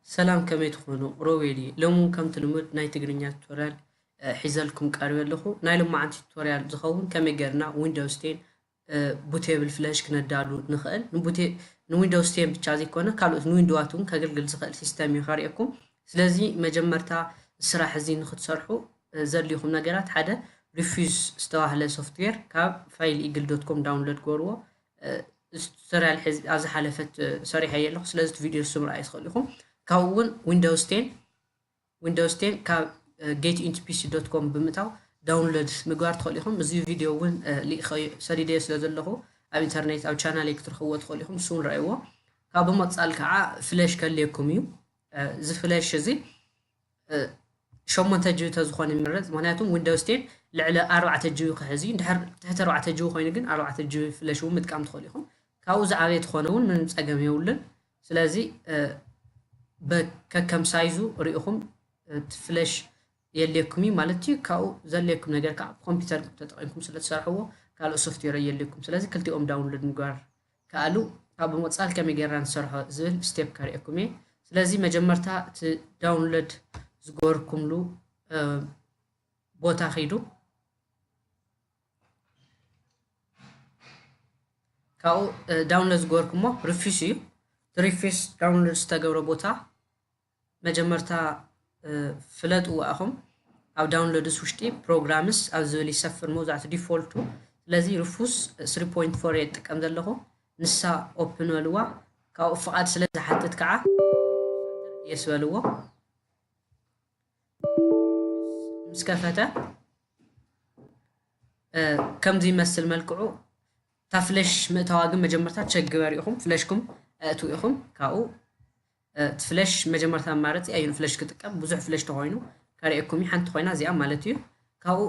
ሰላም፣ ከመይ ትኾኑ? ሮቤል እየ። ሎሚ እውን ከምቲ ልሙድ ናይ ትግርኛ ቱቶርያል፣ እ፣ ሒዘልኩም ቀሪበ ኣለኹ። ናይ ሎማዓንቲ ቱቶርያል ዝኸውን ከመይ ጌርና ዊንዶውስ ቴን፣ እ፣ ቡቴብል ፍለሽ ክነዳሉ ንኽእል። ንቡቴ-፣ ንዊንዶውስ ቴን ብቻ ዘይኮነ፣ ካልኦት ንዊንዶዋት እውን ከገልግል ዝኽእል ሲስተም እዩ ከርእየኩም። ስለዚ መጀመርታ ስራሕ እዚ ንኽትሰርሑ፣ እ፣ ዘድልዩኹም ነገራት፣ ሓደ ሪፊውዝ ዝተባህለ ሶፍትዌር ካብ ፋይል ኢግል ዶት ኮም ዳውንሎድ ግበርዎ። እ፣ እዚ ቱቶርያል ሕዚ ኣብ ዝሓለፈት፣ እ፣ ሰሪሐዮ ኣለኹ። ስለዚ እቲ ቪድዮ ንስኹም ምርኣይ ትኽእሉ ኢኹም። ካብኡ እውን ዊንዶውስ ቴን፣ ዊንዶውስ ቴን ካብ፣ እ፣ ጌት ኢንቱ ፒ ሲ ዶት ኮም ብምእታው ዳውንሎድ ምግባር ትኽእሉ ኢኹም። እዚ ቪድዮ እውን፣ እ፣ ልኢኸዮ፣ ሰዲደዮ ስለ ዘለኹ ኣብ ኢንተርኔት ኣብ ቻናለይ ክትረኽብዎ ትኽእሉ ኢኹም። ንሱ እውን ረኣይዎ። ካብ ብምቕጻል ከዓ ፍለሽ ከድልየኩም እዩ። እ፣ እዚ ፍለሽ እዚ፣ እ፣ ሸሞንተ ጂቢ ተዝኾን ይምረጽ። ምኽንያቱ ዊንዶውስ ቴን ልዕሊ ኣርባዕተ ጂቢ ክሕዝ እዩ። እንድሕር ትሕቲ ኣርባዕተ ጂቢ ኮይኑ ግን ኣርባዕተ ጂቢ ፍለሽ እውን ምጥቃም ትኽእሉ ኢኹም። ካብኡ ዝዓበየ ተኾነ እውን ምንም ጸገም የብሉን። ስለዚ፣ እ፣ በ-፣ ከከም ሳይዙ ርኢኹም፣ እ፣ እቲ ፍለሽ የድልየኩም እዩ ማለት እዩ። ካብኡ ዘድልየኩም ነገር ከዓ ኮምፒውተር ተጠቒምኩም ስለ ትሰርሕዎ ካልኦት ሶፍትዌር የድልየኩም። ስለዚ ክልቲኦም ዳውንሎድ ምግባር ከኣሉ። ካብ ብምቕጻል ከመይ ጌርና ንሰርሖ ዝብል ስቴፕ ከርእየኩም እየ። ስለዚ መጀመርታ እቲ ዳውንሎድ ዝገበርኩምሉ፣ እ፣ ቦታ ኺዱ። ካብኡ፣ እ፣ ዳውንሎድ ዝገበርኩሞ ሪፊውዝ እዩ። እቲ ሪፊውዝ ዳውንሎድ ዝተገብረ ቦታ መጀመርታ፣ እ፣ ፍለጥዎ ኢኹም። ኣብ ዳውንሎድስ ውሽጢ ፕሮግራምስ ኣብ ዝብል ይሰፍር መብዛሕቱ ዲፎልቱ። ስለዚ ሪፉውዝ ስሪ ፖይንት ፎር እየ ዝጥቀም ዘለኹ። ንሳ ኦፕን በልዋ። ካብኡ ፍቓድ ስለ ዝሓትት ከዓ የስ በልዎ። ምስ ከፈተ፣ እ፣ ከምዚ ይመስል መልክዑ። እታ ፍለሽ ምእታዋ ግን መጀመርታ ቸክ ግበር ኢኹም። ፍለሽኩም ኣእትዉ ኢኹም። ካብኡ፣ እ፣ እቲ ፍለሽ መጀመርታ መማረፂ ኣየኑ ፍለሽ ክጥቀም፣ ብዙሕ ፍለሽ ተኾይኑ ከርእየኩም እዩ። ሓንቲ ኮይና እዚኣ ማለት እዩ። ካብኡ፣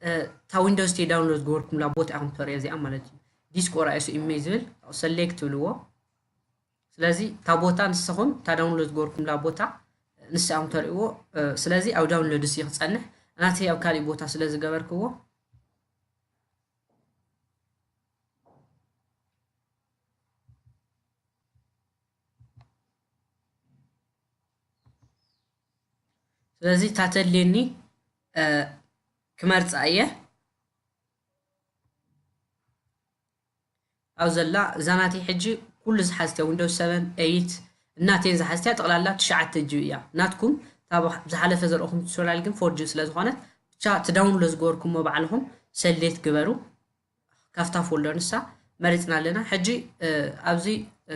እ፣ እታ ዊንዶውስ ቴን ዳውንሎድ ዝገበርኩምላ ቦታ ኢኹም ተርእዮ እዚኣ ማለት እዩ። ዲስክ ኦር ኣይኤስ ኦ ኢሜጅ ዝብል ሰሌክት ትብልዎ። ስለዚ እታ ቦታ ንስኹም እታ ዳውንሎድ ዝገበርኩምላ ቦታ ንስኹም ተርእይዎ። እ፣ ስለዚ ኣብ ዳውንሎድ እዚ ክጸንሕ፣ ናተይ ኣብ ካሊእ ቦታ ስለ ዝገበርክዎ። ስለዚ እታ ተድልየኒ፣ እ፣ ክመርጻ እየ። ኣብ ዘላ እዛ ናተይ ሕጂ ኩሉ ዝሓዝትያ ዊንዶውስ ሰቨን፣ ኤይት እናተይን ዝሓዝትያ ጠቕላላ ትሽዓተ ጂቢ እያ። ናትኩም እታ ብሓ-፣ ብዝሓለፈ ዘርእኹም ቱቶርያል ግን ፎር ጂቢ ስለ ዝኾነት፣ ብቻ እቲ ዳውንሎድ ዝገበርኩሞ ባዕልኹም ሰሌክት ግበሩ። ካብታ ፎልደር ንሳ መሪጽና ኣለና። ሕጂ፣ እ፣ ኣብዚ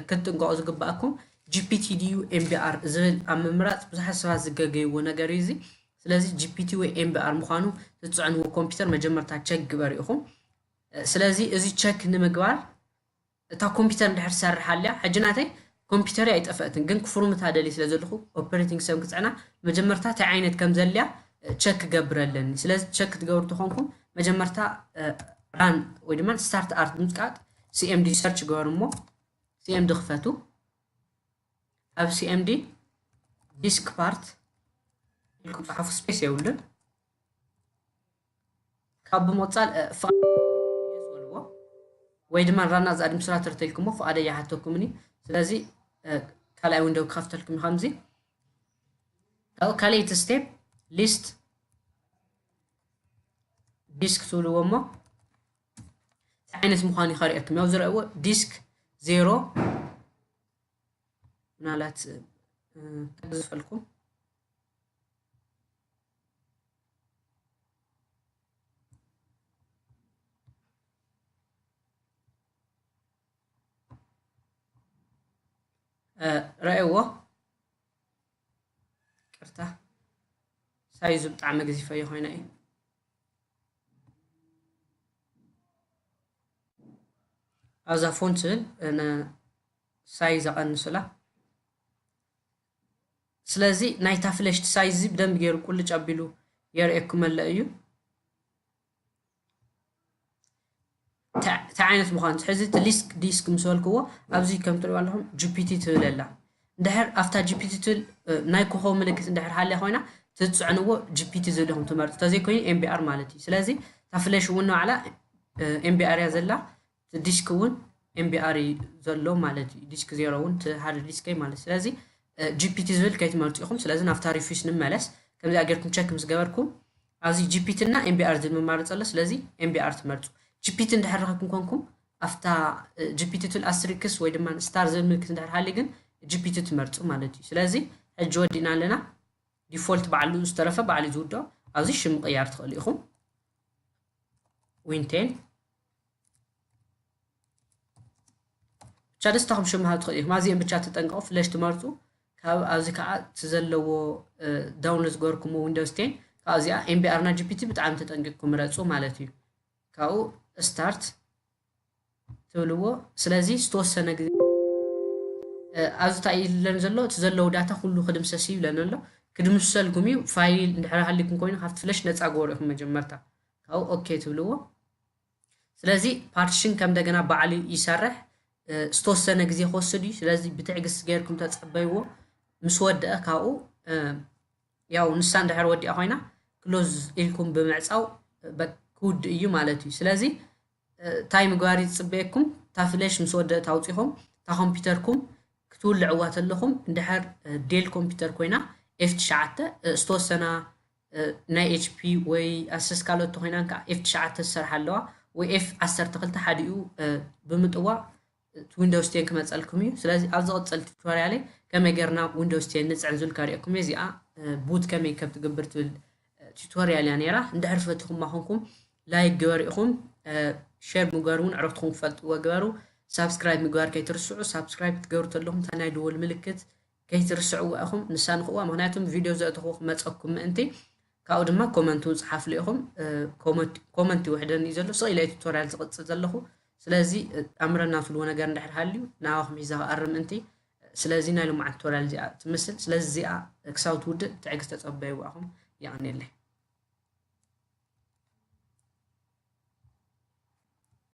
ክትጥንቀቑ ዝግባኣኩም ጂ ፒ ቲ ድዩ ኤም ቢ ኣር ዝብል ኣብ ምምራጽ ብዙሓት ሰባት ዝገገይዎ ነገር እዩ እዚ። ስለዚ ጂ ፒ ቲ ወይ ኤም ቢ ኣር ምዃኑ ትጽዕንዎ ኮምፒውተር መጀመርታ ቸክ ግበሩ ኢኹም። እ፣ ስለዚ እዚ ቸክ ንምግባር እታ ኮምፒውተር እንድሕር ትሰርሕ ኣልያ፣ ሕጂ ናተይ ኮምፒውተረይ ኣይጠፈእትን፣ ግን ክፍርምታ ደልየ ስለ ዘለኹ ኦፐሬቲንግ ሲስተም ክጽዕና መጀመርታ እንታይ ዓይነት ከም ዘልያ፣ እ፣ ቸክ ክገብር ኣለኒ። ስለዚ ቸክ ክትገብሩ ተኾንኩም መጀመርታ፣ እ፣ ራን ወይ ድማ ስታርት ኣርት ብምጽቃጥ ሲ ኤም ዲ ሰርች ግበሩ እሞ ሲ ኤም ዲ ክፈቱ። ኣብ ሲ ኤም ዲ ዲስክ ፓርት ኢልኩም ጽሓፉ፣ ስፔስ የብሉን። ካብ ብምቕጻል፣ እ፣ ፍቓድ የስ በልዎ። ወይ ድማ ራን ኣዝ ኣድሚኒስትራተር ተልኩሞ ፍቓድ ኣይሓተኩምን እዩ። ስለዚ፣ እ፣ ካልኣይ ዊንዶው ክኸፍተልኩም እዩ ከምዚ። ካብኡ ካልኣይቲ ስቴፕ ሊስት ዲስክ ትብልዎ እሞ እንታይ ዓይነት ምዃኑ እዩ ከርእየኩም። ያው ዝረእዎ ዲስክ ዜሮ ምናልባት፣ እ፣ ከግዝፈልኩም። እ፣ ረእይዎ። ቅርታ፣ ሳይዙ ብጣዕሚ ገዚፈዮ ኮይነ እዩ። ኣብዛ ፎንት ትብል፣ እ፣ ነ-፣ ሳይዝ ኣቐንሱላ። ስለዚ ናይታ ፍለሽ ሳይዝ እዚ ብደንብ ገይሩ ቁልጭ ኣቢሉ የርእየኩም ኣሎ እዩ። ታ-፣ እንታይ ዓይነት ምዃኑ፣ ሕዚ እቲ ሊስክ ዲስክ ምስ በልክዎ፣ ኣብዚ ከም ትሪእዎ ኣለኹም ጂ ፒ ቲ ትብል ኣላ። እንድሕር ኣብታ ጂ ፒ ቲ ትብል፣ እ፣ ናይ ኮኸብ ምልክት እንድሕር ሃልያ ኮይና፣ ትጽዕንዎ ጂ ፒ ቲ ዝብል ኢኹም ትመርጹ። እንተዘይኮይኑ ኤም ቢ ኣር ማለት እዩ። ስለዚ እታ ፍለሽ እውን ንባዕላ፣ እ፣ ኤም ቢ ኣር እያ ዘላ፣ እቲ ዲስክ እውን ኤም ቢ ኣር እዩ ዘሎ ማለት እዩ። ዲስክ ዜሮ እውን እቲ ሃርድ ዲስከይ ማለት እዩ። ስለዚ እ፣ ጂ ፒ ቲ ዝብል ከይትመርጹ ኢኹም። ስለዚ ናብታ ሪፊውስ ንመለስ። ከምዚኣ ጌርኩም ቸክ ምስ ገበርኩም ኣብዚ ጂ ፒ ቲ እና ኤም ቢ ኣር ዝብል መማረጺ ኣሎ። ስለዚ ኤም ቢ ኣር ትመርጹ። ጂ ፒ ቲ እንድሕር ረኸብኩም ኮንኩም ኣብታ ጂ ፒ ቲ ትብል ኣስትሪክስ ወይ ድማ ስታር ዝብል ምልክት እንድሕር ሃልዩ ግን ጂ ፒ ቲ ትመርጹ ማለት እዩ። ስለዚ ሕጂ ወዲእና ኣለና። ዲፎልት ባዕሉ ዝተረፈ ባዕሉ ዝውድኦ ኣብዚ ሽም ምቕያር ትኽእሉ ኢኹም። ዊን ቴን ብቻ ደስታኹም ሽም ሃብ ትኽእሉ ኢኹም። ኣዚኦም ብቻ ተጠንቀቑ። ፍለሽ ትመርጹ ካብ ኣብዚ ከዓ እቲ ዘለዎ ዳውንሎድ ዝገበርኩሞ ዊንዶውስ ቴን ካብ እዚኣ ኤም ቢ ኣር እና ጂ ፒ ቲ ብጣዕሚ ተጠንቂቕኩም ምረጹ ማለት እዩ። ካብኡ ስታርት ትብልዎ። ስለዚ ዝተወሰነ ግዜ ኣብዚ እንታይ ኢለን ዘሎ እቲ ዘለዉ ዳታ ኩሉ ክድምሰስ እዩ ይብለን ኣሎ። ክድምሰልኩም እዩ። ፋይል እንድሕር ሃልይኩም ኮይኑ ካብቲ ፍለሽ ነፃ ግበሩ ኢኹም መጀመርታ። ካብኡ ኦኬ ትብልዎ። ስለዚ ፓርቲሽን ከም እንደገና ባዕሉ ይሰርሕ። ዝተወሰነ ግዜ ክወስድ እዩ። ስለዚ ብትዕግስቲ ገይርኩም ተፀበይዎ። ምስ ወደአ ካብኡ ያው ንሳ እንድሕር ወዲኣ ኮይና ክሎዝ ኢልኩም ብምዕፃው ክውድእ እዩ ማለት እዩ። ስለዚ እንታይ ምግባር ይፅበየኩም? እታ ፍለሽ ምስ ወደእት ኣውፂኹም እታ ኮምፒውተርኩም ክትውልዕዋ ተለኹም እንድሕር ዴል ኮምፒውተር ኮይና ኤፍ ትሽዓተ ዝተወሰና ናይ ኤች ፒ ወይ ኣሰስ ካልኦት ተኮይናን ከዓ ኤፍ ትሽዓተ ዝሰርሓ ኣለዋ ወይ ኤፍ ዓሰርተ ክልተ ሓዲኡ ብምጥዋ እቲ ዊንዶውስ ቴን ክመፀልኩም እዩ። ስለዚ ኣብ ዝቕፅል ቱቶሪያለይ ከመይ ጌርና ዊንዶውስ ቴን ንፅዕን ዝብል ከርእየኩም እየ። እዚኣ ቡት ከመይ ከም ትግብር ትብል ቱቶሪያል እያ ነይራ። እንድሕር ፈቲኹማ ኮንኩም ላይክ ግበሩ ኢኹም፣ ሼር ምግባር እውን ዕረፍትኹም ክፈልጥዎ ግበሩ። ሳብስክራይብ ምግባር ከይትርስዑ። ሳብስክራይብ ክትገብሩ ተለኹም እታ ናይ ደወል ምልክት ከይትርስዕዋ ኢኹም ንሳ ንኽእዋ። ምክንያቱም ቪድዮ ዘእተኹ ክመፀኩም ምእንቲ ካብኡ ድማ ኮመንት እውን ፀሓፍሉ ኢኹም። ኮመንት ይውሕደኒ እዩ ዘሎ ስቕ ኢለ ቱቶሪያል ዝቕፅል ዘለኹ። ስለዚ ኣምረና ትልዎ ነገር እንድሕር ሃልዩ ናባኹም ሒዛ ክኣርም ምእንቲ። ስለዚ ናይ ልምዓት ቱቶሪያል እዚኣ ትምስል። ስለዚ እዚኣ ክሳብ ትውድእ ብትዕግስቲ ተፀበይዋ ኢኹም። የቐንየለይ።